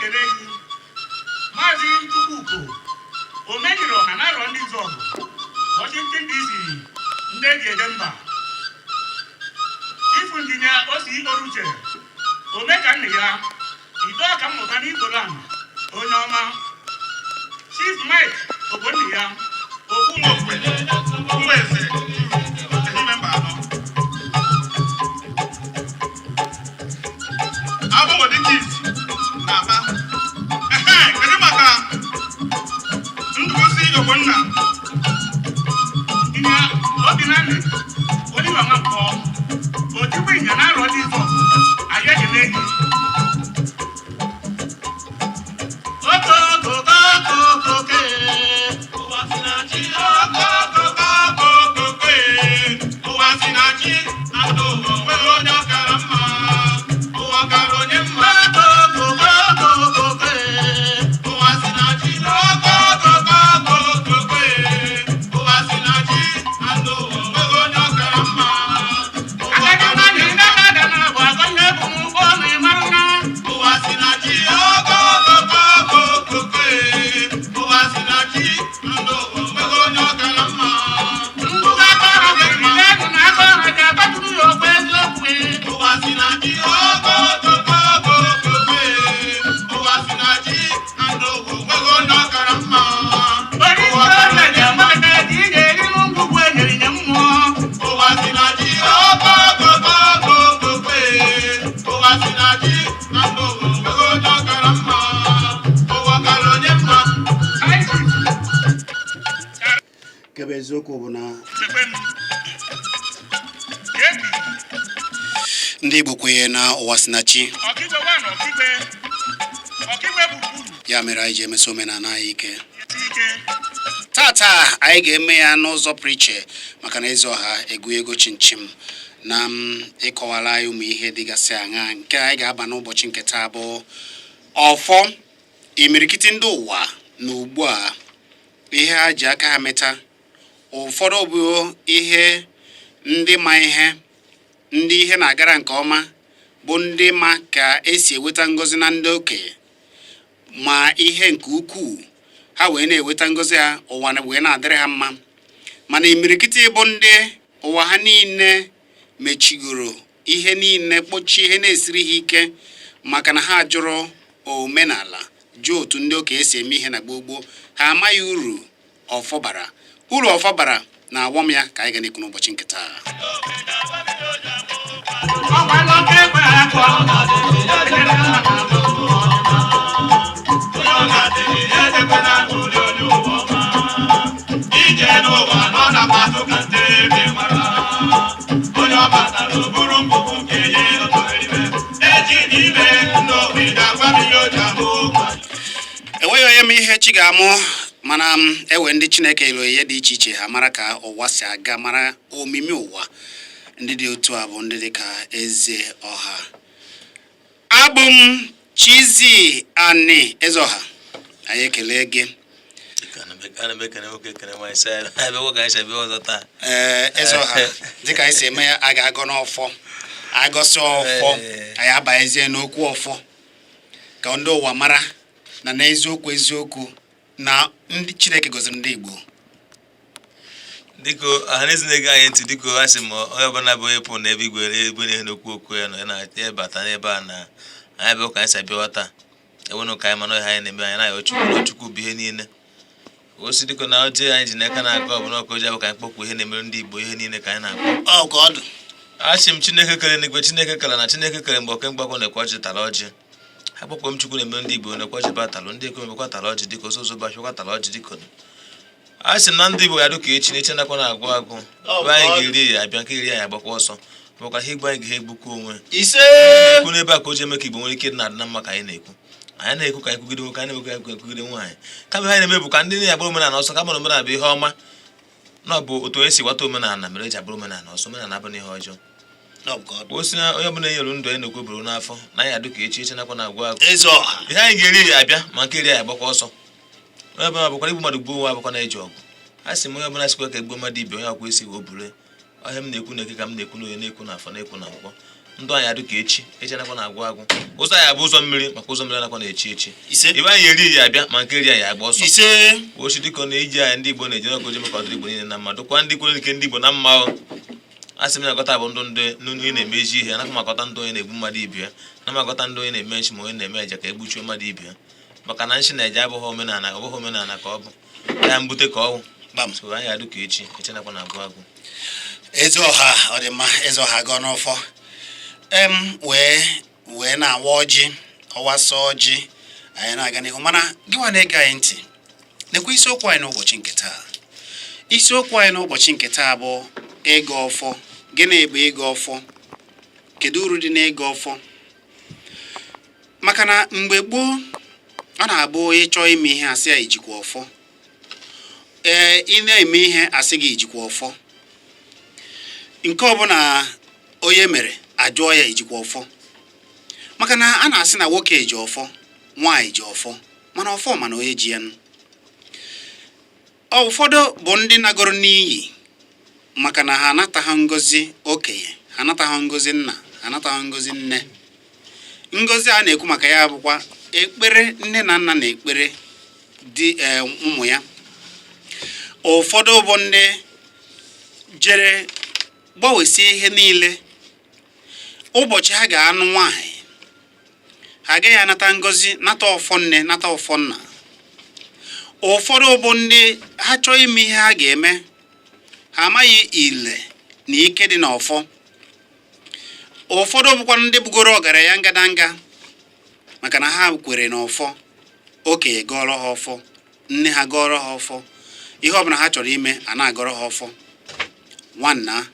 Ekele gị. Maazị Chukwuko Omenyere Ọha na Arọ Ndị Izọgụ, Washington DC, ndị eji eje mba. Chief Injinia Osi Oruche Omekanna ya, Ide ọka mmụta n'Igboland, onye ọma. Chief Mike Ogbonna ya, Ogbu. Ụmụ ụmụ eze Ehime Mbano. Agbanwe dịka izi na Aba. Ehe, kedu maka Ndụbụisi Ogbonna? Injinia Obinani Oliver Nwankwo, Otigbu Ịnya na Arọ Ndị Izọgụ, anyị ekele gị. Okokokokokoke. Ụwa si na chi, okokokokokoke. Ụwa si na chi, na ndụ ụwa nwere onye ọ kara mma. Ụwa kara onye mma. Okokokokokoke. Ụwa si na chi, okokokokokoke. Ụwa si na chi, na ndụ ụwa nwere onye ọ kara mma. Ụwa Agadi kara nwaanyị onye nne mma. na-ada na-abụ agọ ihe bụ n'ụgbọ na ịmarụ na. Ụwa si na chi, okokokokokoke. Ụwa si na chi, na ndụ ụwa nwere onye ọ kara mma. Ngụgụ aka ọha meriri n'elu na aka ọha ji abatụrụ ya okwu eziokwu. Ụwa si na chi, okokokokokoke. Ụwa si na chi, na ndụ ụwa nwere onye ọ kara mma. Onye Ụwa isi kara ọrịa onye ji mma. amata ji ị ga-eri n'ngwugwu enyere nye mmụọ. Ụwa si na chi, okokokokokoke. Ụwa si na chi, na ndụ ụwa nwere onye ọ kara mma. Ụwa kara onye mma. Nke bụ eziokwu bụ na Chekwe m. Yebi, ndị Igbo kwenye na ụwa si na chi. Ọkigwe wa na ọkigwe. Ọkigwe gburugburu. Ya mere anyị ji emesi omenala anyị ike. Isi ike. Tata anyị ga-eme ya n'ụzọ pụrụ iche, maka na Eze Ọha egu ego chinchim na m ịkọwara anyị ụmụ ihe dịgasị aṅa nke anyị ga-aba n'ụbọchị nke taa, bụ ọfọ. Imirikiti ndị ụwa na ugbu a, ihe ha ji aka ha meta ụfọdụ bụ ihe ndị ma ihe, ndị ihe na-agara nke ọma, bụ ndị ma ka esi enweta ngọzi na ndị okenye ma ihe nke ukwuu, ha wee na-enweta ngọzi ha, ụwa wee na-adịrị ha mma. Mana imirikiti bụ ndị ụwa ha niile mechigoro, ihe niile kpọchie, ihe na-esiri ha ike, maka na ha jụrụ omenala, jụọ otu ndị okenye si eme ihe na gboo gboo. Ha amaghị uru ọfọ bara, uru ọfọ bara na awọm ya, ka anyị ga na-ekwu n'ụbọchị nke taa. Ọkwa n'oke ekwe akụ. Enyere mma na abụ. Onye ọ ga-adịrị ya edekwana uri onye ụwa ọma. Ije n'ụwa nọ na mmadụ ka ndị ebe mara. Onye ọ batara bụrụ mkpụkpụ nke ya otu eribe. Eji n'ime n'obi na-agwa m ihe o ji ahụ ụkwa. Enweghị onye ma ihe chi ga-amụ, mana m ewe ndị Chineke elu ihe dị iche iche, ha mara ka ụwa si aga, mara omimi ụwa. Ndị dị otu a bụ ndị dị ka Eze Ọha. Abụ m Chizi Ani. Eze Ọha, anyị ekele gị. Ana m ekene nwoke, ekene nwaanyị, sị ebe nwoke anyị si abịa ọzọ taa. Ee, Eze Ọha, dịka anyị si eme ya, a ga-agọ n'ọfọ, agọsị ọfọ, anyị abanyezie n'okwu ọfọ, ka ndị ụwa mara na n'eziokwu eziokwu na ndị Chineke gọziri ndị Igbo. Dịka ọhaneze na-ege anyị ntị, dịka a sị m, onye ọbụla bụ onye pụ n'ebe igwe ebe na-ehe n'okwu okwu ya nọ ya na-ebata n'ebe a na anyị abịa ka anyị si abịawa taa, enwenụ ka anyị mana ihe anyị na-eme, anyị na-ayọ Chukwu na Chukwu bụ ihe niile. Osi dịka na ọjị anyị ji n'aka na-aga ọbụla ọkụ oji abụ ka anyị kpọkwuo ihe na-emere ndị Igbo, ihe niile ka anyị na-akpọ. Ọ ka ọ dị. Asị m, Chineke kere n'igwe, Chineke kere na Chineke kere mgbe oke mgbakọ na-ekwe ọjị tara ọjị, akpọkwa m Chukwu na-emere ndị Igbo na-ekwe ọjị ba talụ ndị ekwe mebekwa tara ọjị, dịka oso ozo bachakwa tara ọjị. Dịka a sị m na ndị Igbo ya dịka echi na echi nakwa na-agụ agụ, ebe anyị ga-eri ya abịa, nke eri anyị agbakwa ọsọ, bụkwa ihe igbo anyị ga-egbukwa onwe. Ise. Ekwu n'ebe a ka o ji eme ka Igbo nwere ike ịdị na-adị na mma, ka anyị na-ekwu, anyị na-ekwu ka anyị kwugide nwoke, anyị na-ekwu ka anyị kwugide nwaanyị, kama ihe anyị na-eme bụ ka ndị na-agba omenala ọsọ, kama na omenala bụ ihe ọma, na ọ bụ otu onye si ghọta omenala mere eji agbara omenala ọsọ. Omenala abụghị ihe ọjọọ. Ọ bụ ka ọ dị. O si na onye ọbụla enyere ndụ anyị na-ekwu bụrụ n'afọ na anyị adụ ka echi, echi nakwa na-agwụ agụ. Eze Ọha. Ihe anyị ga-eri ya abịa, ma nke eri anyị agbakwa ọsọ. Onye ọbụla bụkwara igbu mmadụ gbuo onwe, abụkwa na eji ọgụ. A sị m, onye ọbụla sikwa ka egbuo mmadụ ibe onye akwa esi o buru ọhịa. M na-ekwu na eke, ka m na-ekwu na onye na-ekwu na afọ, na-ekwu na nkwọ. Ndụ anyị adị ka echi, echi anakwa na-agwụ agwụ. Ụzọ anyị abụ ụzọ mmiri, maka ụzọ mmiri anakwa na-echi echi. Ise. Ibe anyị eri ya abịa, ma nke eri anyị agba ọsọ. Ise. Ochi dịka na iji anyị ndị Igbo na-eji n'ọkụ maka ọdịrị Igbo niile na mma, dụkwa ndị kwere nke ndị Igbo na mma. O a sị m na-agọta bụ ndụ ndị onye na-emezi ihe, anakwa m agọta ndụ onye na-egbu mmadụ ibe ya, na m agọta ndụ onye na-eme nshi ma onye na-eme eje ka egbuchuo mmadụ ibe ya, maka na nshi na eje abụghị omenala, ọ bụghị omenala ka ọ bụ ya mbute ka ọ wụ. Gbam. So anyị adụ ka echi, echi nakwa na agwụ agwụ. Eze ọha, ọ dị mma. Eze ọha gọọ n'ọfọ em wee na-awa ọjị, ọwasa ọjị, anyị na-aga n'ihu. Mana gịnwa na-ege anyị ntị, nekwa isiokwu anyị n'ụbọchị nke taa. Isiokwu anyị n'ụbọchị nke taa bụ ịgọ ọfọ. Gịnị bụ ịgọ ọfọ? Kedu uru dị n'ịgọ ọfọ? Maka na mgbe gboo, ọ na-abụ ịchọ ime ihe, asị ya ijikwa ọfọ. Ee, ị na-eme ihe, asị gị ijikwa ọfọ. Nke ọbụla onye mere, ajụọ ya ijikwa ọfọ, maka na a na-asị na nwoke ji ọfọ, nwaanyị ji ọfọ, mana ọfọ mana onye ji ya nụ. Ọ ụfọdụ bụ ndị nagoro n'iyi maka na ha anataghị ngozi okenye, ha anataghị ngozi nna, ha anataghị ngozi nne. Ngozi a na-ekwu maka ya bụkwa ekpere nne na nna na-ekpere di ụmụ ya. Ụfọdụ bụ ndị jere gbanwesie ihe niile. Ụbọchị ha ga-anụ nwaanyị, ha agaghị anata ngozi, nata ọfọ nne, nata ọfọ nna. Ụfọdụ bụ ndị ha chọọ ime ihe ha ga-eme, ha amaghị ile na ike dị n'ọfọ. Ụfọdụ bụkwa ndị bugoro ọgaranya ngadanga maka na ha kwere n'ọfọ. Okenye gọọrọ ha ọfọ, nne ha gọọrọ ha ọfọ, ihe ọbụla ha chọrọ ime, a na-agọrọ ha ọfọ. Nwanna,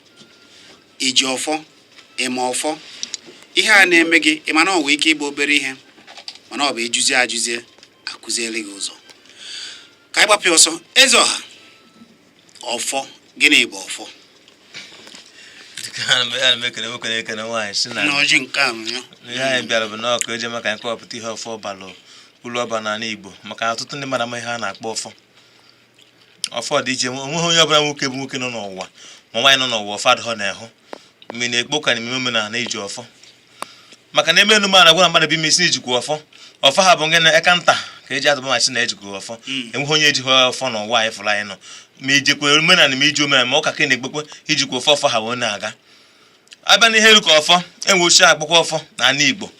iji ọfọ, ịma ọfọ, ihe a na-eme gị, ịma na ọ nwee ike ịbụ obere ihe, mana ọ bụ ịjụzie ajụzie, akụziele gị ụzọ. Ka anyị gbapụ ya ọsọ. Eze ọha, ọfọ, gịnị bụ ọfọ? Dịka ana m ekene nwoke na-ekene nwaanyị si na Na ọjị nke a m ya. Ihe anyị bịara bụ na ọkụ eji maka anyị kọwapụta ihe ọfọ balụ, ulu ọba n'ala Igbo, maka na ọtụtụ ndị mmadụ amaghị ihe a na-akpọ ọfọ. Ọfọ dị iche. Onweghị onye ọbụla, nwoke bụ nwoke nọ n'ụwa ma nwaanyị nọ n'ụwa, ọfọ adịghọ na-ehụ mgbe na-ekpo ka n'ime omenala iji ọfọ, maka na eme enume a na-agwa na mmadụ bụ ime isi ijikwa ọfọ. Ọfọ ha bụ ngịnị? Eka nta ka eji atụba ma sị na ejikwa ọfọ. Enweghị onye ejighị ọfọ n'ụwa anyị fụrụ anyị nọ, ma ijekwa omenala, ma iji omenala, ma ụka ka ị na-ekpekwe, ijikwa ọfọ. Ọfọ ha wee na-aga abịa n'ihe elu ka ọfọ enwe ochie akpọkwa ọfọ n'ala Igbo.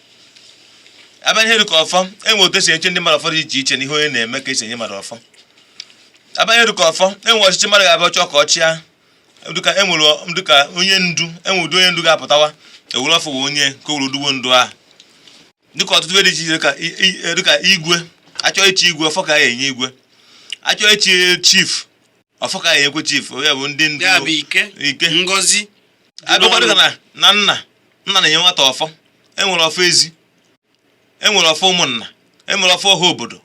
Abịa n'ihe elu ka ọfọ enwe otu esi eche ndị mmadụ ọfọ dị iche iche na ihe onye na-eme ka esi enye mmadụ ọfọ. Abịa n'ihe elu ka ọfọ enwe ọchịchị mmadụ ga-abịa chọọ ka ọ chịa, dịka enwere dịka onye ndu, enwe ụdị onye ndu ga-apụtawa, ewere ọfọ wee onye ka o were duwo ndu ahụ, dịka ọtụtụ ebe dị iche iche, dịka igwe achọ ichi igwe, ọfọ ka a ga-enye igwe. Achọ ichi chief, ọfọ ka a ga-enyekwe chief. Onye bụ ndị ndu. Ya bụ ike. Ike. Ngozi dị Abịakwa dịka n'ọnụ. na nna na-enye nwata ọfọ. Enwere ọfọ ezi, enwere ọfọ ụmụnna, enwere ọfọ ọha obodo.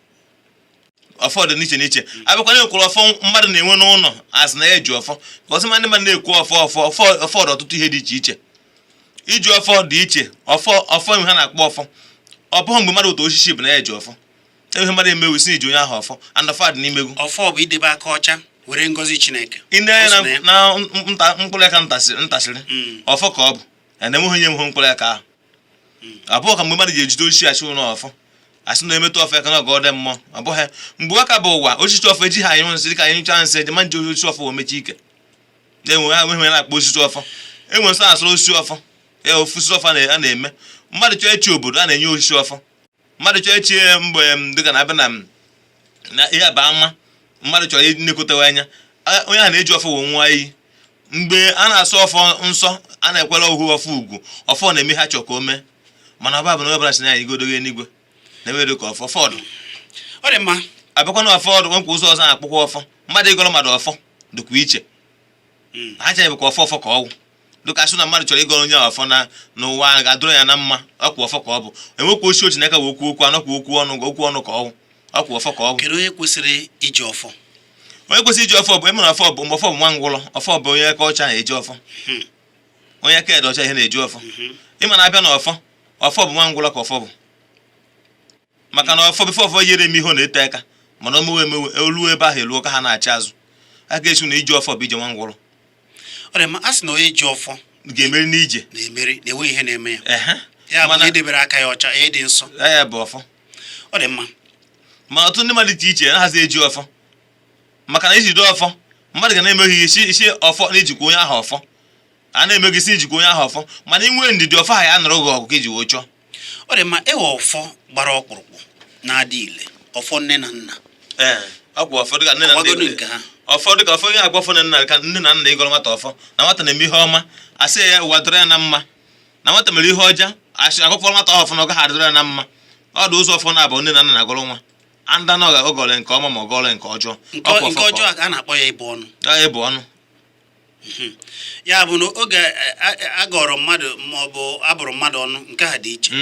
Ọfọ dị n'iche n'iche. Abịakwa na enwekwara ọfọ mmadụ na-enwe n'ụlọ, asị na ya eji ọfọ ka ọsị. Ma ndị mmadụ na-ekwu ọfọ, ọfọ, ọfọ, ọfọ dị ọtụtụ ihe dị iche iche. Iji ọfọ dị iche. Ọfọ, ọfọ enwe ha na-akpọ ọfọ. Ọ bụghị mgbe mmadụ otu osisi bụ na ya eji ọfọ. Enweghị mmadụ emewu isi iji onye ahụ ọfọ, and ọfọ dị n'imegwu. Ọfọ bụ idebe aka ọcha were ngozi Chineke. Ị na O so na ya. Na nta mkpụrụ aka ntasịrị ọfọ ka ọ bụ ya na enweghị onye enweghị mkpụrụ aka ahụ abụọ ka mgbe mmadụ ji ejide osisi achị ụlọ ọfọ, asị na emetụ ọfọ aka na ọgọ dị mmụọ. Ọ bụghị mgbe aka bụ ụwa osisi ọfọ ejighị anyụ nsị, dịka anyị nyụcha nsị eje ma nji osisi ọfọ wee mechie ike. Enwe ha enweghị na-akpọ osisi ọfọ. Enwe nsọ na-asụrụ osisi ọfọ ya ofu osisi ọfọ a na-eme. Mmadụ chọọ echi obodo, a na-enye osisi ọfọ. Mmadụ chọọ echi mgbe dịka na abịa na ihe bụ ama mmadụ chọrọ ịnekotewe anya, onye ahụ na-eji ọfọ wee nwa iyi. Mgbe a na-asọ ọfọ nsọ, a na-ekwere ohu ọfọ ugwu. Ọfọ na-eme ha chọọ ka o mee, mana ọ bụ na onye ọbụla si na ya igodogo eluigwe na-eme ka ọfọ fọdụ. Ọ dị mma. Abịakwa na ọfọ ọdụ nwekwa ụzọ ọzọ na-akpọkwa ọfọ. Mmadụ ịgọrọ mmadụ ọfọ dịkwa iche. Ha chaghị bụkwa ọfọ, ọfọ ka ọgwụ, dịka asụ na mmadụ chọrọ ịgọrọ onye ahụ ọfọ na n'ụwa ga-adụrụ ya na mma. Ọkwa ọfọ ka ọ bụ. Enwekwa osi ochi n'aka wee okwu okwu anọkwa okwu ọnụ, okwu ọnụ ka ọgwụ, ọkwa ọfọ ka ọgwụ. Kedu onye kwesịrị iji ọfọ? Onye kwesịrị iji ọfọ bụ emere ọfọ bụ mgbe ọfọ bụ nwa ngwụlọ. Ọfọ bụ onye aka ọcha na-eji ọfọ. Onye aka ede ọcha ihe na-eji ọfọ. Ịma na-abịa na ọfọ, ọfọ bụ nwa ngwụlọ ka ọfọ bụ, maka na ọfọ bifo ọfọ yere eme ihe ọ na-ete aka, mana o mewe emewe olu ebe ahụ eluo ka ha na-achị azụ aka esi na iji ọfọ bụ ije nwa ngwụlọ. Ọ dị mma. A sị na onye ji ọfọ Ga-emeri n'ije. Na-emeri na-enweghị ihe na-eme ya. Ehe. Ya bụ Mana- na edebere aka ya ọcha, ịdị nsọ. Ya bụ ọfọ. Ọ dị mma. Ma ọtụtụ ndị mmadụ dị iche iche anaghịzi eji ọfọ, maka na ijide ọfọ, mmadụ ga na-emeghị ihe isi isi ọfọ na ijikwa onye ahụ ọfọ a na-emeghị isi ijikwa onye ahụ ọfọ, mana inwe ndidi, ọfọ ahụ ya nụrụ gị ọgụ ka iji wee chọọ. Ọ dị mma. Ewe ọfọ gbara ọkpụrụkpụ na-adị ile, ọfọ nne na nna. Ee, ọ bụ ọfọ dịka nne na Ọgwagodu nna nke ha. Ọfọ dịka ọfọ ihe agwa ọfọ nne na nna, ka nne na nna ịgọrọ nwata ọfọ na nwata na-eme ihe ọma, asị ya ụwa dịrị ya na mma, na nwata mere ihe ọjọọ, asị agụfọrọ nwata ọfọ na ọ gaghị adịrị ya na mma. Ọ dị ụzọ ọfọ na-abụ nne na nna na-agọrọ nwa anda na ọ gọrọ nke ọma ma ọ gọrọ nke ọjọọ. Nke Ọ bụ nke ọfọ. Ọjọọ a na-akpọ ya ịbụ ọnụ. Ka ọ ịbụ ọnụ. Ya bụ na oge a gọrọ mmadụ ma ọ bụ abụrụ mmadụ ọnụ, nke a dị iche.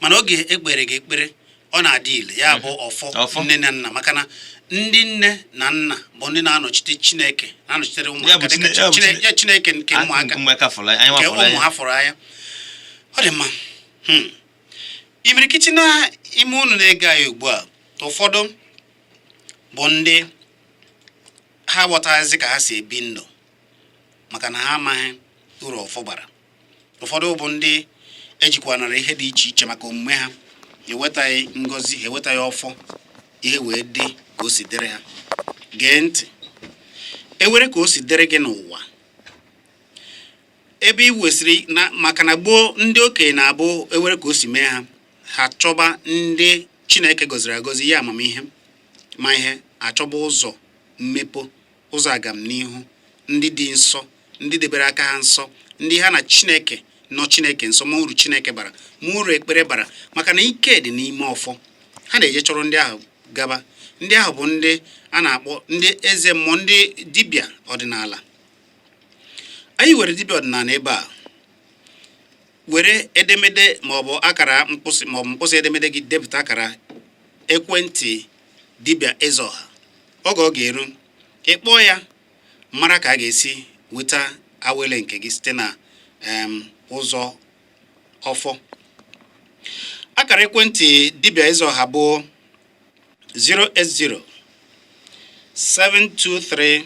Mana oge ekpere gị ekpere, ọ na-adị ile, ya bụ ọfọ. Ọfọ. Nne na nna, maka na ndị nne na nna bụ ndị na-anọchite Chineke, na-anọchitere Ya bụ ụmụaka dịka ya bụ ya Chineke nke ụmụaka. Ụmụaka fụrụ anyị nke nwa fụrụ ụmụ anyị. ha fụrụ anya. Ọ dị mma. Imirikiti na ime unu na-ege anyị ugbu a, ụfọdụ bụ ndị ha ghọtaghịzị ka ha si ebi ndụ maka na ha amaghị uru ọfọ gbara. Ụfọdụ bụ ndị ejikwanara ihe dị iche iche maka omume ha, ewetaghị ngọzi, ewetaghị ọfọ, ihe wee dị ka o si dịrị ha. Gee ntị, ewere ka o si dịrị gị n'ụwa ebe ị wesịrị na, maka na gboo ndị okenye na-abụ ewere ka o si mee ha, ha chọba ndị Chineke gọziri agọzi, ya amamihe ma ihe, achọba ụzọ mmepe, ụzọ agamnihu, ndị dị nsọ, ndị debere aka ha nsọ, ndị ha na Chineke nọ, Chineke nsọ, ma uru Chineke bara, ma uru ekpere bara, maka na ike dị n'ime ọfọ. Ha na-eje chọrọ ndị ahụ gaba. Ndị ahụ bụ ndị a na-akpọ ndị eze mmụọ, ndị dibịa ọdịnala. Anyị were dibịa ọdịnala ebe a, were edemede maọbụ akara mkpụsị maọbụ mkpụsị edemede gị depụta akara ekwentị dibịa Ezeọha. Oge ọ ga-eru, ịkpọọ ya, mara ka a ga-esi nweta awele nke gị site na ụzọ ọfọ. Akara ekwentị dibịa Ezeọha bụ 080 723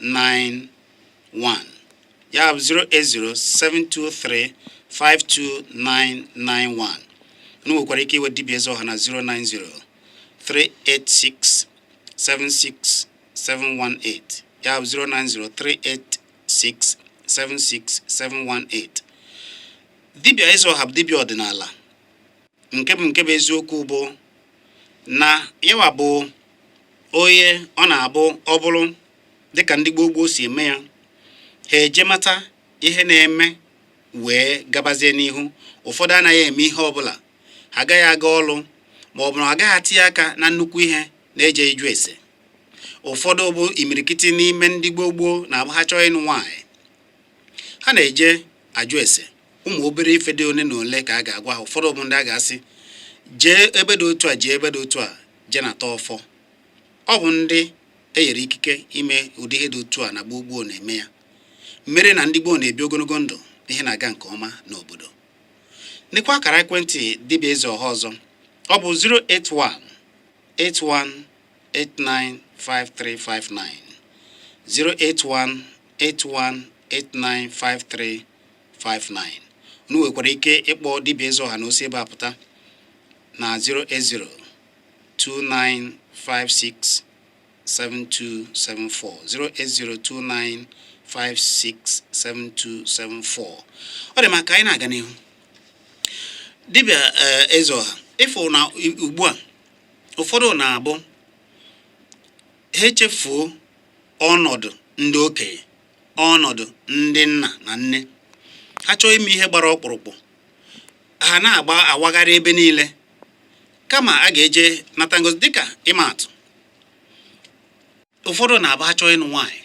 52991, ya bụ 080 723 52991. Unu nwekwara ike iwe dibịa Ezeọha na 090 386 76718, ya bụ 090 386 76718. Dibịa Ezeọha bụ dibịa ọdịnala. Nke bụ eziokwu bụ na yawa bụ onye ọ na-abụ ọ bụrụ dịka ndị gboo gboo si eme ya, ha eje mata ihe na-eme wee gabazie n'ihu. Ụfọdụ anaghị eme ihe ọbụla, ha agaghị aga ọrụ ma ọ bụ na ha agaghị atinye aka na nnukwu ihe na-eje ịjụ ese. Ụfọdụ bụ imirikiti n'ime ndị gboo gboo na-abụ ha chọọ ịnụ nwaanyị, ha na-eje ajụ ese ụmụ obere ife dị ole na ole ka a ga-agwa ha. Ụfọdụ bụ ndị a ga-asị jee ebe dị otu a, jee ebe dị otu a, jee nata ọfọ. Ọ bụ ndị e nyere ikike ime ụdị ihe dị otu a na gboo gboo na-eme ya, mere na ndị gboo na-ebi ogologo ndụ, ihe na-aga nke ọma n'obodo. Nekwa akara ekwentị dibịa Ezeọha ọzọ, ọ bụ 081 81 895359, 081 81 895359. Unu nwekwara ike ịkpọ dibịa Ezeọha na osi ebe a pụta na 080 2956 7274, 08029567274. Ọ dị maka anyị na-aga n'ihu. Dibịa Ezeọha, ịfụ na ugbu a ụfọdụ na-abụ ha echefuo ọnọdụ ndị okenye, ọnọdụ ndị nna na nne ha, chọọ ime ihe gbara ọkpụrụkpụ, ha na-agba awagharị ebe niile kama a ga-eje nata ngozi. Dịka ịma atụ, ụfọdụ na-abụ ha chọọ ịnụ nwaanyị,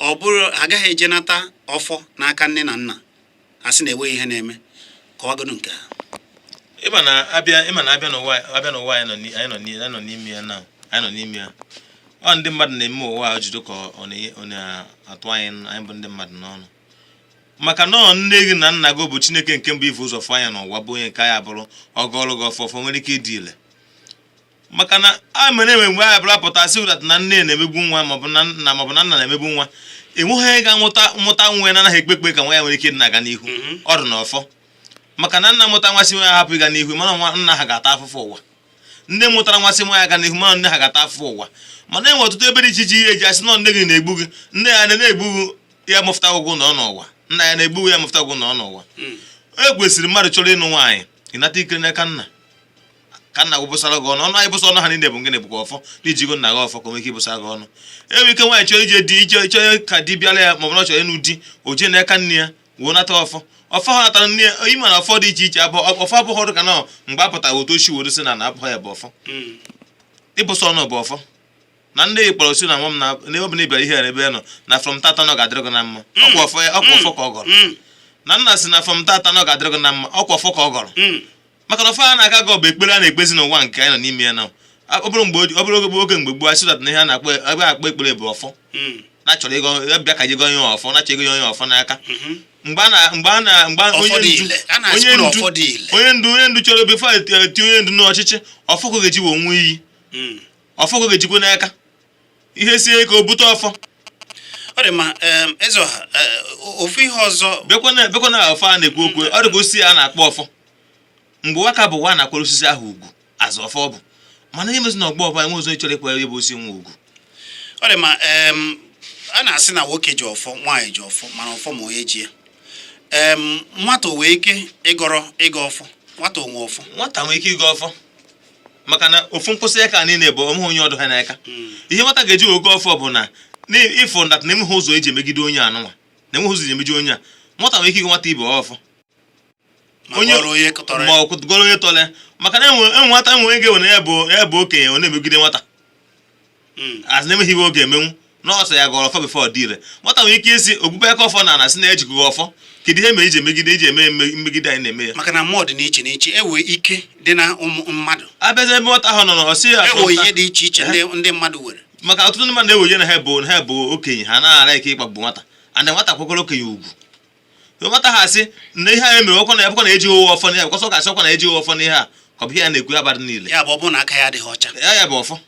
ọ bụrụ ha agaghị eje nata ọfọ n'aka nne na nna ha, sị na enweghị ihe na-eme. Kọwagodu nke ha. Ịma na abịa n'ụwa anyị nọ n'ime ya na anyị nọ n'ime ya, ọ ndị mmadụ na-eme ụwa a jido ka ọ na-atụ anyị bụ ndị mmadụ n'ọnụ, maka na ọ nne gị na nna gị bụ Chineke nke mbụ ife ụzọ fụ anya n'ụwa, bụ onye nke anyị abụrụ ọgọlụ gị ọfọ. Ọfọ nwere ike ịdị ile. Maka na a mere enwe mgbe a bụla pụta sị that na nne na-emegbu nwa, maọbụ na nna, maọbụ na nna na-emegbu nwa, enweghị onye ga-amụta mụta nwa ya na-anaghị ekpe ekpe ka nwa ya nwere ike ịdị na-aga n'ihu. Ọ dị n'ọfọ, maka na nna mụta nwa sị nwa ya hapụ ịga n'ihu, mana nwa nna ha ga-ata afụfụ ụwa. Ndị mụtara nwa sị nwa ya ga n'ihu, mana nne ha ga-ata afụfụ ụwa. Mana enwe ọtụtụ ebe dị iche iche ihe eji asị nọ nne gị na-egbu gị, nne ya na-egbu gị, ya mụfụta ụgwụ nọ n'ụwa, nna ya na-egbu gị, ya mụfụta ụgwụ nọ n'ụwa. E kwesịrị mmadụ chọrọ ịnụ nwaanyị, ịnata ikere n'aka nna, ka nna gị bụsara gị ọnụ. Ọnụ anyị bụsa ọnụ ha niile bụ gịnị? Bụkwa ọfọ na ijigo nna gị ọfọ ka o nwee ike ịbụsa gị ọnụ. Enwere ike nwaanyị chọrọ ije di, ije chọrọ ka di bịara ya, maọbụ na ọ chọrọ ịnụ di, o jee n'aka nne ya wee nata ọfọ. Ọfọ ha natara nne ya, ime na ọfọ dị iche iche abụ ọfọ, abụghị ọdụ ka nọ mgbe a pụtara otu ochi were sị na na abụghị ya bụ ọfọ. Ịbụsa ọnụ bụ ọfọ na ndị kpọrọ si na nwa m na n'ebe ọ bụla ị bịara ihe a n'ebe ya nọ na from tata na ọ ga-adịrị gị na mma. Ọkwa ọfọ ya, ọkwa ọfọ ka ọ gọrọ. Na nna si na from tata na ọ ga-adịrị gị na mma, ọkwa ọfọ ka ọ gọrọ. Maka na ọfọ a na-aga gọ bụ ekpere a na-ekpezi n'ụwa nke anyị nọ n'ime ya na ọ bụrụ mgbe ọ bụrụ oge mgbe gboo, asị that na ihe a na-akpọ ebe a akpọ ekpere bụ ọfọ. Na chọrọ ịgọ ya, bịa ka je gọ onye ọfọ, na chọrọ ịgọ onye ọfọ n'aka. Mgbe a na mgbe a na mgbe Ọfọ onye dị ndu ile. A na-asịkwa onye na ndu ọfọ dị ile. onye ndu chọrọ before eti onye ndu n'ọchịchị, ọfọ ka ọ ga-eji wee nwee iyi. Ọfọ ka ọ ga-ejikwa n'aka ihe sie ka o bute ọfọ. Ọ dị mma. Eze ọha, ofu ihe ọzọ. Bịakwa na ọfọ a na-ekwu okwu, ọ dịka osisi a na-akpọ ọfọ. Mgbe waka bụ nwa na-akwara osisi ahụ ugwu azụ ọfọ ọ bụ, mana ihe mezi na ọgbọ ọbụ enwe ụzọ ịchọrọ ịkwanyere ya bụ osisi nwe ugwu. Ọ dị mma. A na-asị na nwoke ji ọfọ, nwaanyị ji ọfọ, mana ọfọ ma onye ji ya. Nwata o nwee ike ịgọrọ ịga ọfọ? Nwata onwe ọfọ? Nwata nwere ike ịga ọfọ, maka na ofu mkpụsị aka niile bụ onweghị onye ọdụ ha n'aka. Ihe nwata ga-eji wee gọọ ọfọ bụ na ịfụ that na enweghị ụzọ eji emegide onye anụnwa, na enweghị ụzọ eji emegide onye a. Nwata nwere ike ịgụ nwata ibe ọfọ. Ma gọrọ onye tọrọ Ma ya. ọ gọrọ onye tọrọ ya, maka na enwe nwata, enwe onye ga-ewe na ya bụ okenye, ọ na-emegide nwata. Azụ na-enweghị iwe ọ ga-emenwu nọọsụ ya gọrọ ọfọ before dị ire. Nwata nwere ike isi ogbube aka ọfọ na ana sị na ejikọghị ọfọ, kedu ihe mere iji emegide, iji eme mmegide anyị na-eme ya? Maka na mmụọ dị n'iche n'iche, ewe ike dị na ụmụ mmadụ. Abịazi ebe nwata ahụ nọ na ọsị ya ewe ihe dị iche iche ndị mmadụ nwere. Maka ọtụtụ ndị mmadụ na-eweje na ha bụ okenye, ha na-ara ike ịkpagbu nwata, and nwata kwekwara okenye ugwu. Nwata ha asị na ihe a emere ọkwa na ya bụkwa na ejighị ụwa ọfọ n'ihe a, bụkwa ọ ga-asị ọkwa na ejighị ọfọ n'ihe a, ka ọ bụ ihe ya na-ekwu ya badị niile. Ya bụ ọ bụrụ na aka ya adịghị ọcha. Ya bụ ọfọ.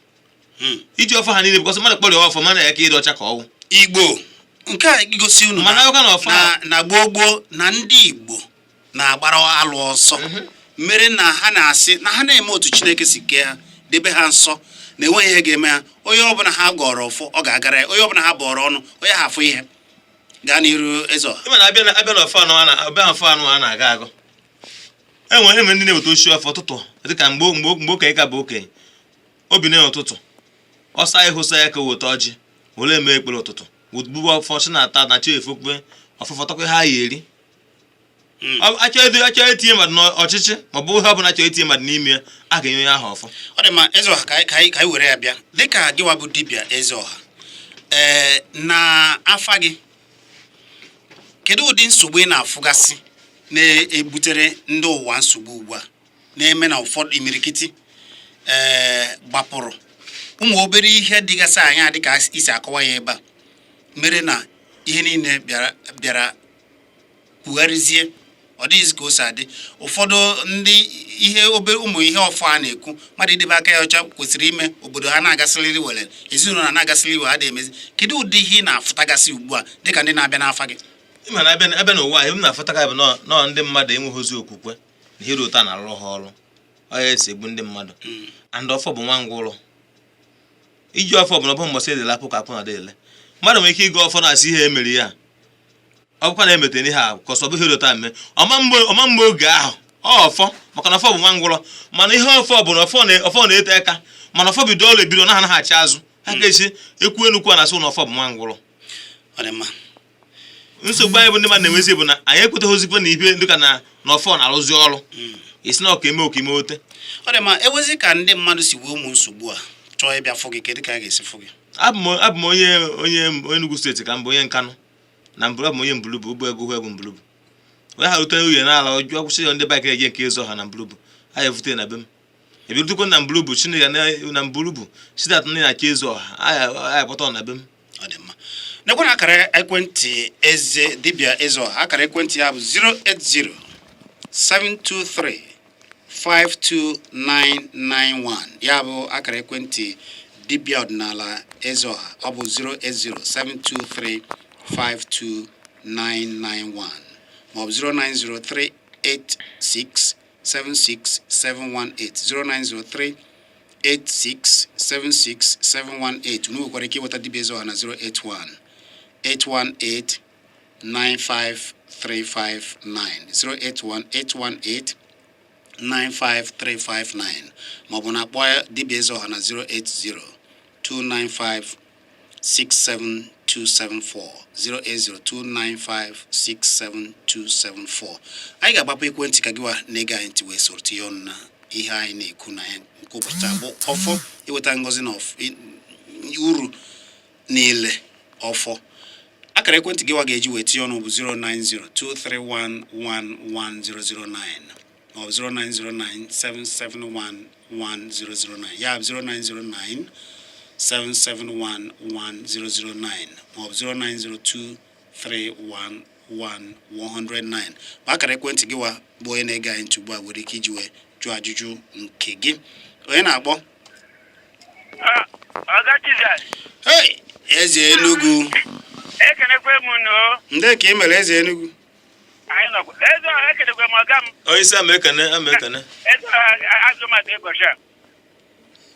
Iji ọfọ ha niile, bụkọsị mmadụ kpọrọ ya ọfọ, mana ya ka ịdị ọcha ka ọwụ. Igbo nke a gosi unu Mana akụkọ na ọfọ na gboo gboo na ndị Igbo na-agbara alụ ọsọ, mere na ha na-asị na ha na-eme otu Chineke si kee ha, debe ha nsọ, na enweghị ihe ga-eme ha. Onye ọbụla ha gọrọ ọfọ, ọ ga-agara ya. Onye ọbụla ha bọrọ ọnụ, onye ha afụ ihe gaa n'iru. Eze ọha. Ịma na abịa na ọfọ anụ a na abịa ọfọ anụ a na-aga agụ, enwe ndị na-eweta oshi ọfọ ụtụtụ, dịka mgbe okenye ka bụ okenye, obi na ụtụtụ ọsa ihu sa ya ka o weta ọjị were eme ekpere ụtụtụ, bubu ọfọ si na ata na chi efokwe ọfọfọ tọkwa ha ya eri. Achọ etinye mmadụ n'ọchịchị, ma ọ bụ ihe ọbụla chọrọ itinye mmadụ n'ime ya, a ga-enye onye ahụ ọfọ. Ọ dị mma. Eze ọha, ka anyị were ya bịa dịka gịwa bụ dibịa. Eze ọha, ee, na afa gị, kedu ụdị nsogbu ị na-afụgasị na-ebutere ndị ụwa nsogbu ugbu a, na-eme na ụfọdụ imirikiti ee gbapụrụ ụmụ obere ihe dịgasị anya, dịka isi akọwa ya ebe a, mere na ihe niile bịara kwugharịzie, ọ dịghịzị ka o si adị? Ụfọdụ ndị ihe obere ụmụ ihe ọfọ a na-ekwu, mmadụ idebe aka ya ọcha kwesịrị ime obodo ha na-agasịrịrị were ezinụlọ ha na-agasịrị were ha dị emezi. Kedu ụdị ihe ị na-afụtagasị ugbu a dịka ndị na-abịa n'afa gị? Ịma na abịa n'ụwa a, ihe m na-afụta bụ nọọ ndị mmadụ enweghị ozi okwukwe na ihe dị ụtọ na-arụrụ ha ọrụ, ọ ya esi egbu ndị mmadụ. And ọfọ bụ nwa ngwụrọ. Iji ọfọ bụ na ọ bụ mbọsị edele akwụ ka akwụ na ele. Mmadụ nwere ike ịga ọfọ na-asị ihe emere ya, ọ bụkwa na emetere ihe a kọsọ ọ bụghị ụtọ mme ọma mgbe oge ahụ ọ ọfọ, maka na ọfọ bụ nwa ngwụrọ. Mana ihe ọfọ bụ na ọfọ na-ete aka, mana ọfọ bido ọrụ ebido na ha anaghị achị azụ ha ga-esi ekwu enukwu a na-asị na ọfọ bụ nwa ngwụrọ. Ọ dị mma. Nsogbu anyị bụ ndị mmadụ na-enwezi bụ na anyị ekwetaghịzikwa na ibe dịka na ọfọ na-arụzi ọrụ, isi na ọka eme oke ime ote. Ọ dị mma. Ewezi ka ndị mmadụ si wee ụmụ nsogbu a chọọ ịbịa fụ gị, kedu ka a ga-esi fụ gị? Abụ m onye Enugu Steeti, ka m bụ onye Nkanụ na mbụrụ. Abụ m onye Mbulubu ụgbọ ego egwu Mbulubu. Onye ha rutere nwunye n'ala ọjụọ, kwụsị ya ndị bike eje nke ịzọ ha na Mbulubu, ha ya evute na be m. Ebirutekwa na Mbulubu Chineke na Mbulubu sidat ndị na-achọ ịzọ ọha, aya kpọta na be m. Ọ dị mma. Nekwa na akara ekwentị eze dibịa eze ọha. Akara ekwentị ya bụ 080 723 52991. Ya bụ akara ekwentị dibịa ọdịnala Ezeọha, ọ bụ 080 723 52991 maọbụ 0903 86 76718, 0903 8676718. Unu nwekwara ike ịnweta dibịa Ezeọha na 081 818 95359, 081 818 95359, maọbụ na akpọ dibịa Ezeọha na 080 295 67274, 080 295 67274. Anyị ga-agbapụ ekwentị ka gịwa na-ege anyị ntị wee soro tinye ọnụ na ihe anyị na-ekwu na ya nke ụbọchị taa, bụ ọfọ, iweta ngọzi na uru niile ọfọ. Akara ekwentị gịwa ga-eji wee tinye ọnụ bụ 09023111009 maọbụ 09097711009. Ya bụ 0909 7711009 maọbụ 09023111109 bụ akara ekwentị gị wa bụ onye na-ege anyị ntị ugbu a nwere ike iji wee jụọ ajụjụ nke gị. Onye na-akpọ? Ọga Chizzy. Hey, Eze Enugu. Ekenekwe m unu o. Ndị ka ị mere, Eze Enugu? Anyị nọkwa. Eze ọha, ekenekwe m ọga m. Onye isi, ama ekene, ama ekene. Eze ọha, azụmatụ ịgọchi a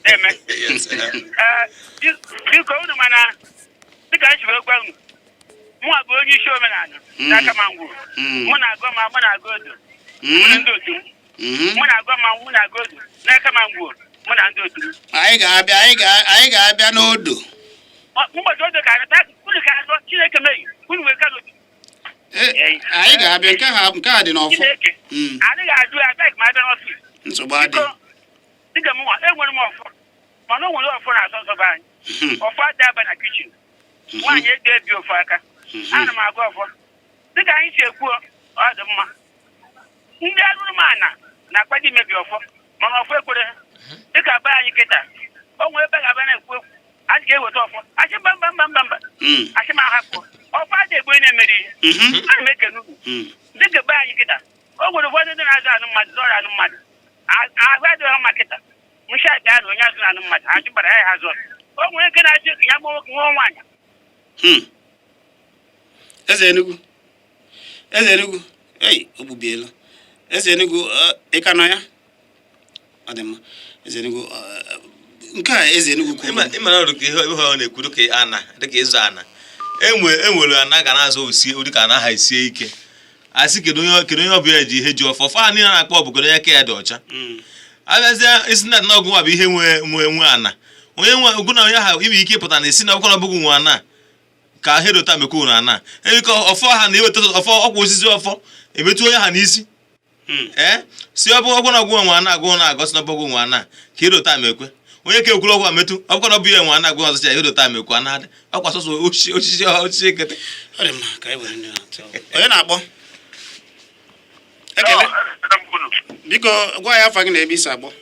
na-eme. Yes, eh. Ee, biko unu, mana dịka m si wee gwa unu, mụ bụ onye isi omenala n'aka ma ngwuru. Mụ na-agụ ma mụ na-agụ odo, mụ na ndị otu m. Mụ na-agụ ma mụ na-agụ odo n'aka ma ngwuru, mụ na ndị otu m. Anyị ga-abịa, anyị ga-abịa n'odo. Ụbọchị odo ka anyị taa unu ka azọ Chineke meghị unu wee ka n'otu. Anyị ga-abịa, nke a dị n'ọfọ. Chineke adịghị ajụ ya abịa ma abịa n'ọfịs. Nsogbu adị. Biko, dịka m nwa enwere m ọfọ, mana o nwere ọfọ na-asọ nsọ be anyị. Ọfọ adị aba na kitchen, nwaanyị ede ebi ofe aka. Ana m agụ ọfọ dịka anyị si ekwu, ọ dị mma. Ndị arụrụmana na-akwado imebi ọfọ, mana ọfọ ekwere ha. Dịka be anyị kịta, o nwere ebe ga-abịa na-ekwu ekwu anyị ga-eweta ọfọ, achị mba, mba, mba, mba, mba. Achị m ahapụ ọfọ adị egbu onye na-emeri ihe. Ana m ekene unu. Dịka be anyị kịta, o nwere ụfọdụ ndị na-azụ anụ mmadụ, zọrọ anụ mmadụ. Ahụ adịghị mma kịta, nshi abịa na onye azụ anụ mmadụ achụbara ya, ha zụọ. O nwere nke na-achị ya gbuo nwoke, nwa nwaanyị. Eze Enugu, Eze Enugu, ei, o gbubiela. Eze Enugu, ị ka nọ ya? Ọ dị mma. Eze Enugu, nke a Eze Enugu kwuru. Ịma na ọrụ ka ihe ọ na-ekwu dịka ana, dịka ịzụ ana, enwere ana ga na-azụ osie, dịka ana ha esie ike. Asị kedu onye ọbụla ji ihe ji ọfọ ọfọ ha niile na-akpọ ọ bụ kedu onye aka ya dị ọcha. Abịazie isi na ọgụ nwa bụ ihe nwe ana, onye nwe ogụ na onye ahụ ime ike ịpụta na esi na ọbụkọ na ọbụgụ nwe ana ka herota mekwu na ana ike ọfọ ha na-eweta ọfọ ọkwa osisi ọfọ emetụ onye ha n'isi. Ee, si ọ bụ ọgwụ na ọgwụ nwe ana agwụ na agọsị na ọbụgụ nwe ana ka herota mekwe onye ka ekwuru ọgwụ ametụ ọbụkọ na ọ bụ ya nwe ana agwụ ọzọcha herota mekwe ana adị ọkwa sọsọ osisi ekete. Ọ dị mma, ka anyị were ndị na-atụ. Onye na-akpọ? Ekele. Biko gwa ya afa gị na ebe isi akpọ.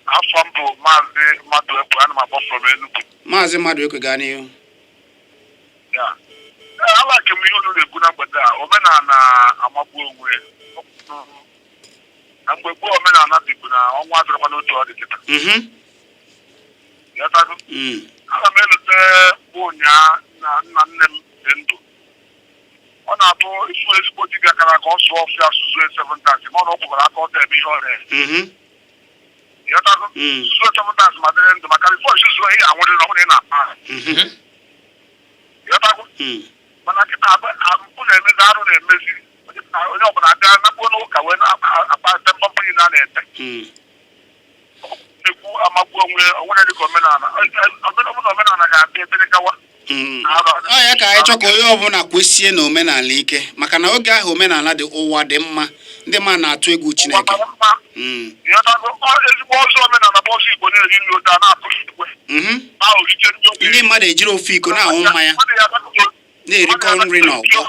Afọ m bụ Maazị Mmadụ Ekwe, ana m akpọ from Enugu. Maazị Mmadụ Ekwe, gaa n'ihu. Ya. Ee, alike m ihe unu na-ekwu na mgbede a. Omenala amagbu onwe ya. Na mgbe gboo, omenala dịbụ na ọnwa adịrọkwa n'otu ọ dị kịta. Ghọtago? Mm. Ana m elute bụ ụnyaa na nna nne m dị ndụ, ọ na-atụ ifu ezigbo dibịa kara ka ọ sụọ ọfịa sụzue seven times, ma ọ na ọ kwụbara aka ọtọ eme ihe ọ na-eme. Ghọtago? Mm. Sụzue seven times ma dịrị ndụ, maka before sụzue ihe anwụrị na ọ bụrụ na ị na-akpa ahụ. Ghọtago? Mm. Mana kịta mpụ na-emezi, arụ na-emezi, onye ọbụla abịa nakpuo n'ụka wee na-akpa ete mbọmbọ niile a na-ete. Na-ekwu amagbu onwe onwere dịka omenala ọbụla, omenala ga-abịa ebere gawa. Ọ ya ka anyị chọ ka onye ọbụla kwesie na omenala ike, maka na oge ahụ omenala dị, ụwa dị mma, ndị mmadụ na-atụ egwu Ụwa Chineke. mara mma. Ịghọtago? Ezigbo ọzọ omenala bụ ọzọ Igbo na-eri nri ụta na-atụ igwe ahụ riche ndị obi. Ndị mmadụ ejiri ofu iko na-aṅụ mmanya, Mmadụ ya na-erikọ nri n'ọgbọ.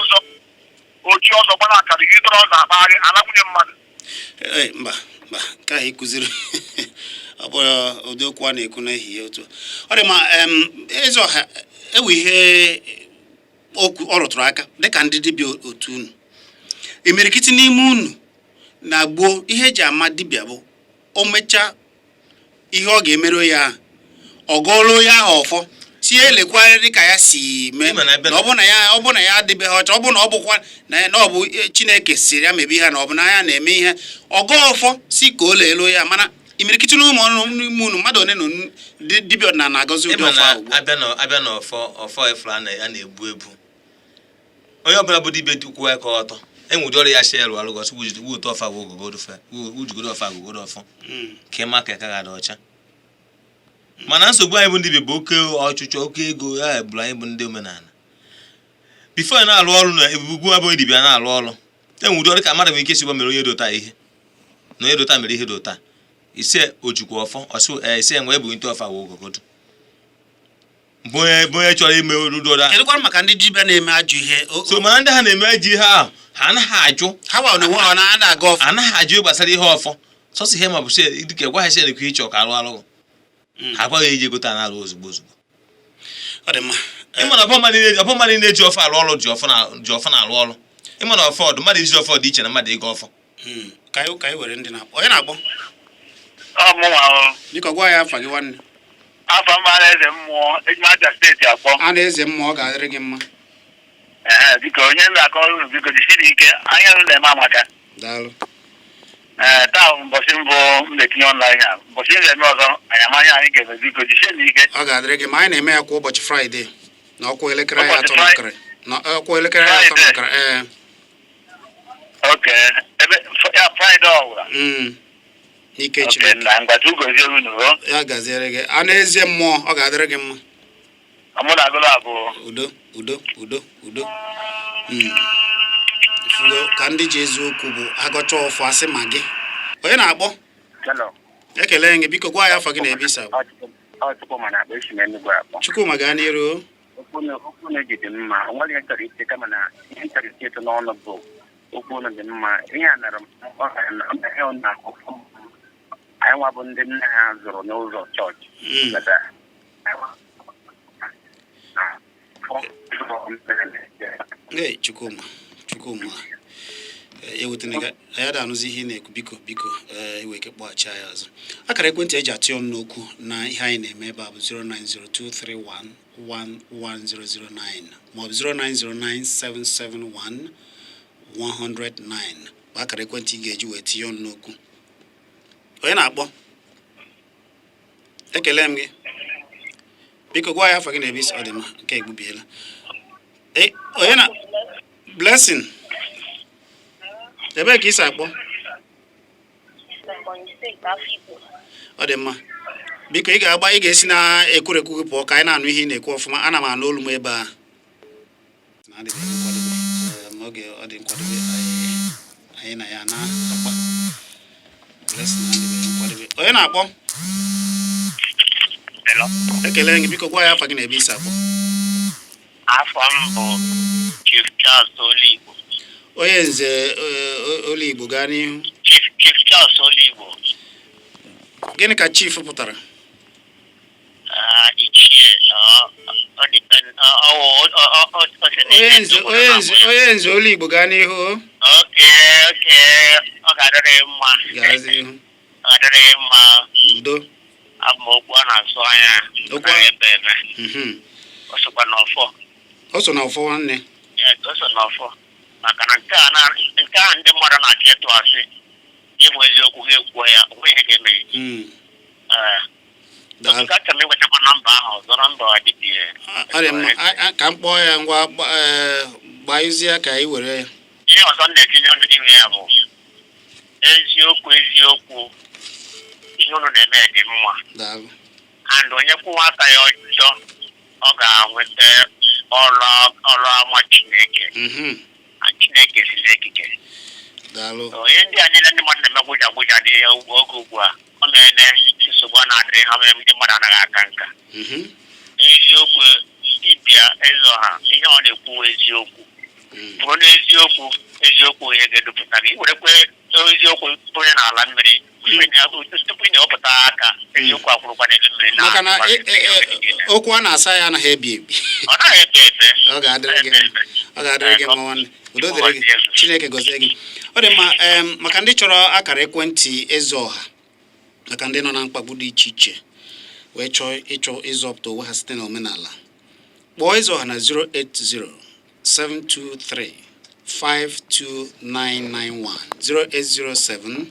Ochi ọzọ gbara akara ihe tọrọ ọzọ akpagharị ala nwunye mmadụ. Ee, mba, mba, nke ahụ ịkụziri ọ bụrụ ụdị okwu a na-ekwu n'ehihie otu a. Ọ dị ma Eze ọha ewe ihe okwu ọ rụtụrụ aka dịka ndị dibịa otu unu, imirikiti n'ime unu Na gboo, ihe eji ama dibịa bụ o mechaa ihe ọ ga-emere onye ahụ, ọ gọọrọ onye ahụ ọfọ, si elekwa dị ka ya si mee. Ịma na ebe na ọ bụ na ya, ọ bụ na ya adịbeghị ọcha, ọ bụ na ọ bụkwa na ya, na ọ bụ Chineke siri ya mebe ihe, na ọ bụ na ya na-eme ihe, ọ gọọ ọfọ si ka o leelu ya. Mana imirikiti n'ụmụ ọrụ n'ime unu, mmadụ one na ndị dibịa ọdịnala na-agọzi ụdị Ịma ọfọ na ahụ ugbu a? Abịa na ọfọ, ọfọ ifuru a na-ebu ebu, onye ọbụla bụ dibịa kwuo aka ọtọ, enwe ụdị ọrụ ya si elu alụ gọsị wutu ọfọ agwụ ogogodo fe wujugodo ọfọ agụgodo ọfọ ka ịma ka aka ga-adị ọcha. Mana nsogbu anyị bụ ndị dibịa bụ oke ọchụchọ, oke ego ya bụrụ anyị bụ ndị omenala. Before ị na-alụ ọrụ na ebugwu abụghị dibịa na-alụ ọrụ, enwe ụdị ọrụ ka mmadụ nwere ike isi gwa mere onye dị ụta ihe na onye dị ụta mere ihe dị ụta, ise ojukwa ọfọ ọsụ ee, ise enwe ebu nte ọfọ agwụ ogogodo bụ onye chọrọ ime ụdị ọrụ ahụ. Kedụkwanụ maka ndị dibịa na-eme ajọ ihe? So mana ndị ha na-eme ji ihe ahụ, ha anaghị ajụ. Ha gwa na onwe ha na aga ọfọ. Anaghị ajụ gbasara ihe ọfọ, sọsọ ihe ma bụ sị dịka gwa ha sị ekwe ịchọ ka arụ arụ. Ha agwaghị eji ego taa na-arụ ozugbo ozugbo. Ọ dị mma. Ịma na ọbọ mmadụ na-eji ọfọ arụ ọrụ ji ọfọ na-arụ ọrụ. Ịma na ọfọ ọdụ mmadụ iji ọfọ dị iche na mmadụ ịga ọfọ. Ka anyị were ndị na-akpọ. Onye na-akpọ? Ọ mụnwa o. Biko gwa ya afa gị, nwanne. Afọ mba na eze mmụọ, eji m Abia Steeti akpọ. A na-eze mmụọ, ọ ga-adịrị gị mma. Ee, biko, onye m na-akọrọ unu, biko jisiri ike, anya unu na-eme amaka. Daalụ. Ee, taa bụ mbọchị mbụ m na-etinye online a. Mbọchị m ga-eme ọzọ, anyị amanya anyị ga-eme. Biko jisie ike. Ọ ga-adịrị gị ma. Anyị na-eme ya kwa ụbọchị Fraịde na ọkwa elekere anyị Ụbọchị 3 na ọkara, na ọkwa elekere anyị 3 na ọkara, ee. Oke ebe ya Fraịde ọbụla? N'ike Oke. Chineke. Nna, ngwachi ugozie unu o. Ya gaziere gị, a na-eze mmụọ, ọ ga-adịrị gị mma. Mụ na agụlụ abụọ. Udo, udo, udo, udo. Ifugo ka ndị ji eziokwu bụ agọcha ọfọ asị ma gị. Onye na-akpọ? Hello. Ekele gị. Biko gwa ya afọ gị na ebe isi akpọ. Ọ Chukwuma na-akpọ, esi m Enugu akpọ. Chukwuma, gaa n'iru. Okwu unu ji dị mma. O nweghị ihe m chọrọ iche, kama na ihe m chọrọ iche ịtụ n'ọnụ bụ okwu unu dị mma. Ihe a mere m ọ gara na ihe unu na-akụ, anyị nwa bụ ndị nne ha zụrụ n'ụzọ chọọchị. But, anyị Ee, Chukwuma, Chukwuma, ewetana gị anyị ada anụzi ihe ị na-ekwu. Biko, biko, ee, iwe ike kpọghachi anyị azụ. Akara ekwentị eji atụ ọnụ n'okwu na ihe anyị na-eme ebe a bụ 09023111009 maọbụ 0909771 109 bụ akara ekwentị ị ga-eji wee tinye ọnụ n'okwu. Onye na-akpọ? Ekele m gị. Biko gwa ya afọ gị na ebe isi. Ọ dị mma, nke egbubiela. Ee, onye na Blessing, ebee ka isi akpọ? Ebonyi Steeti, Afikpo. Ọ dị mma. Biko ị ga-agba, ị ga-esi na ekwurekwu gị pụọ ka anyị na-anụ ihe ị na-ekwu ọfụma. Ana m anụ olu m ebe a na adịbeghị nkwadobe. Ee, oge ọ dị nkwadobe, anyị na ya na-akpa. Blessing adịbeghị nkwadobe. Onye na-akpọ? Hello. Ekele gị. Biko gwa ya afa gị na ebe isi akpọ. Afọ m bụ Chief Charles Oligbo. Onye nze Oligbo, gaa n'ihu. Chief Charles Oligbo. Gịnị ka chief pụtara? Ah, ichie, ọ depend, ọ sị na Onye nze, onye nze, onye nze Oligbo, gaa n'ihu o. Oke, ọ ga-adịrị gị mma. Gaa n'ihu. Ọ ga-adịrị gị mma. Udo. Abụ m okwu a na-asụ anya na ebe eme. O sokwa n'ọfọ. O so na ọfọ, nwanne. Yes, o so n'ọfọ. Maka na nke a ndị mmadụ na-achọ ịtụ asị, ịbụ eziokwu ha ekwuo ya, onwe ihe ga-eme gị. Ee. Daalụ. Nke achọrọ m inwetakwa nọmba ahụ ọzọ, nọmba dibịa. Ọ dị mma. Ka m kpọọ ya ngwa, ee, gbanyụzie ka anyị were ya. Ihe ọzọ m na-etinye ọnụ n'ime ya bụ eziokwu, eziokwu, ihe unu na-eme dị mma. Daalụ. And onye kwụwa aka ya ọjọọ, ọ ga-nweta ọrụ ama Chineke. Na Chineke si n'ekike. Daalụ. Onye ndị a niile ndị mmadụ na-eme gwụja gwụja dị ya oge ugbu a, o mere nsogbu a na-adịrị ha, mere ndị mmadụ anaghị aka nka. Eziokwu, dibịa eze ọha, ihe ọ na-ekwu eziokwu. Bụrụ n'eziokwu, eziokwu ihe ga-edupụta gị. Iwerekwe eziokwu onye n'ala mmiri tupu ị na-ewepụta aka, eziokwu akwụrụkwa n'elu mmiri na Maka na okwu a na-asa ya anaghị ebi ebi. Ọ naghị ebe ebe. Ọ ga-adịrị gị mma. Ọ ga-adịrị gị mma, nwanne. Udo dịrị gị. Chineke gọzie gị. Ọ dị mma. Maka ndị chọrọ akara ekwentị Eze Ọha, maka ndị nọ na mkpagbu dị iche iche wee chọọ ịchọ ịzọpụta onwe ha site n'omenala, kpọọ Eze Ọha na 080 723 52991, 0807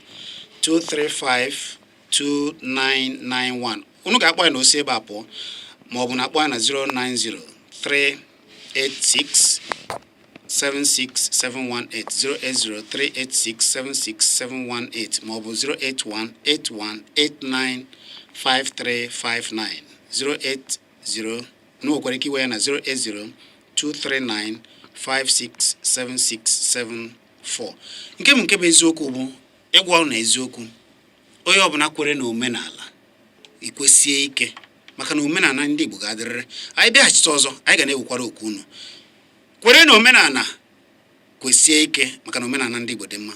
235 2991. Unu ga-akpọ ya na osi ebe a pụọ, ma ọ bụ na akpọ ya na 090 386 76718, 08038676718, maọbụ 08181895359, 080 na nwekwara ike iwe ya na 080 239 567674. Nke bụ eziokwu bụ ịgwa unu eziokwu, onye ọbụla kwere na omenala ikwesie ike, maka na omenala ndị Igbo ga-adịrịrị. Anyị bịaghachite ọzọ, anyị ga na-ewekwara okwu unu. Kwere na omenala, kwesie ike, maka na omenala ndị Igbo dị mma.